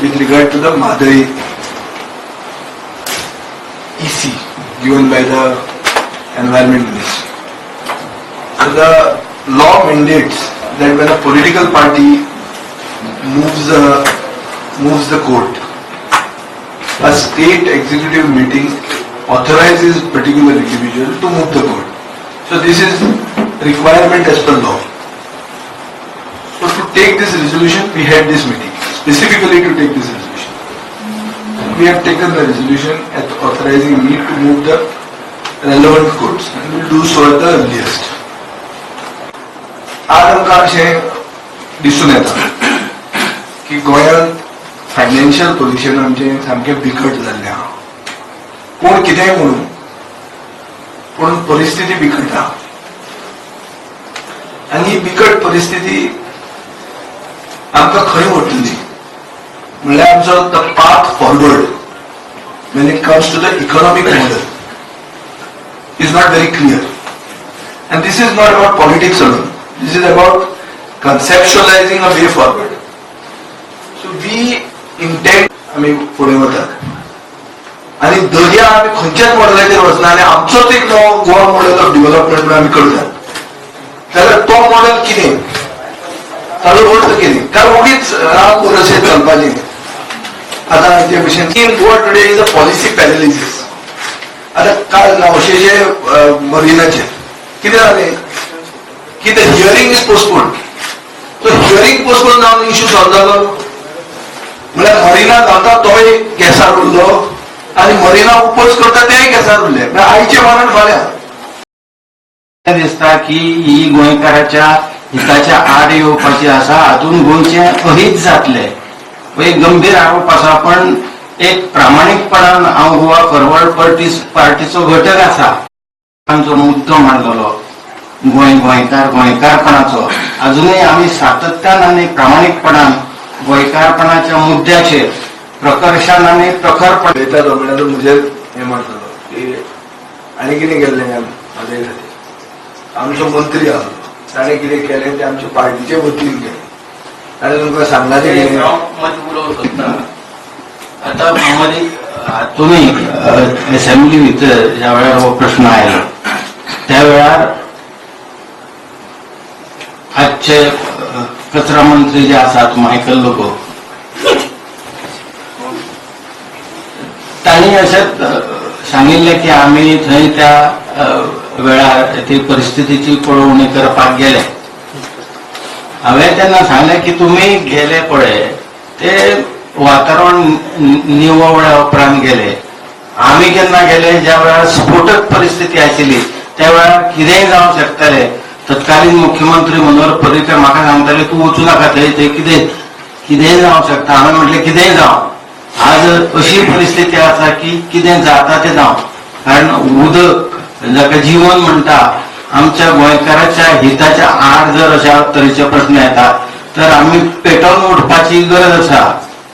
with regard to the Mhadei EC given by the Environment Ministry. So the law mandates that when a political party moves the court, a state executive meeting authorizes particular individual to move the court. So this is requirement as per law. So to take this resolution, we had this meeting, specifically to take this resolution. We have taken the resolution at authorizing me to move the relevant courts and will do so at the earliest. आज आमकां अशें दिसून येता की गोंयांत financial position आमचें सामकें बिकट जाल्लें आहा. कोण कितेंय म्हणूं, पूण परिस्थिती बिकट आहा आनी ही बिकट परिस्थिती आमकां खंय व्हरतली म्हणल्यार आमचो the path forward when it comes to the economic model is not very clear. And this is not about politics alone. This is about conceptualizing a way forward. So we intend आमी फुडें वतात आनी दर्या आमी खंयच्याच मॉडेलाचेर वचना आनी आमचोच एक नवो गोवा मॉडेल ऑफ डेव्हलपमेंट म्हणून आमी करतात, जाल्यार तो मॉडेल कितें, ताजो अर्थ कितें? कारण ओगीच राम भरोसे चलपाचें. आतां जे भशेन in Goa today is a policy paralysis. आतां काल नावशेचे मरिनाचेर कितें जालें की the hearing is postponed. तो हियरींग पोस्टपोन जावन इशू सॉल्व जालो म्हळ्यार मरिना घालता तो एक केसार उरलो आनी मरिना ओपोज करता तेय केसार उरले. म्हळ्यार आयचें मरण फाल्यां. दिसता की ही गोंयकाराच्या हिताच्या आड येवपाची आसा. हातून गोंयचें अहीत जातलें हो एक गंभीर आरोप आसा, पण एक प्रामाणीकपणान हांव गोवा फॉरवर्ड पार्टीचो घटक आसा. आमचो मुद्दो मांडलेलो गोंय, गोंयकार, गोंयकारपणाचो, अजुनूय आमी सातत्यान आनी प्रामाणीकपणान गोंयकारपणाच्या मुद्द्याचेर प्रकर्शान आनी प्रखरपणान उलयता तो म्हणल्यार तो म्हजेर हें मारतलो की आनी कितें केल्लें म्हादय खातीर. आमचो मंत्री आसलो, ताणें कितें केलें तें आमच्या पार्टीचे वतीन केलें. ताणें तुमकां सांगलां तें कितें? हांव मदीं उलोवंक सोदता. आतां मदीं तुमी असेंब्ली भितर ज्या वेळार हो प्रश्न आयलो, त्या वेळार आजचे कचरा मंत्री जे आसात, मायकल लोबो, तांणी अशेंच सांगिल्लें की आमी थंय त्या वेळार ती परिस्थितीची पळोवणी करपाक गेले. हांवें तेन्ना सांगलें की तुमी गेले पळय, ते वातावरण निवळ्या उपरांत गेले. आमी केन्ना गेले? ज्या वेळार स्फोटक परिस्थिती आशिल्ली, त्या वेळार कितेंय जावंक शकतालें. तत्कालीन मुख्यमंत्री मनोहर पर्रीकर म्हाका सांगताले, तूं वचूं नाका थंय, थंय कितें कितेंय जावंक शकता. हांवें म्हटलें, कितेंय जावं, आज अशी परिस्थिती आसा की कितें जाता तें जावं, कारण उदक जाका जीवन म्हणटा, आमच्या गोंयकाराच्या हिताच्या आड जर अशा तरेचे प्रश्न येता तर आमी पेटोवन उठपाची गरज आसा.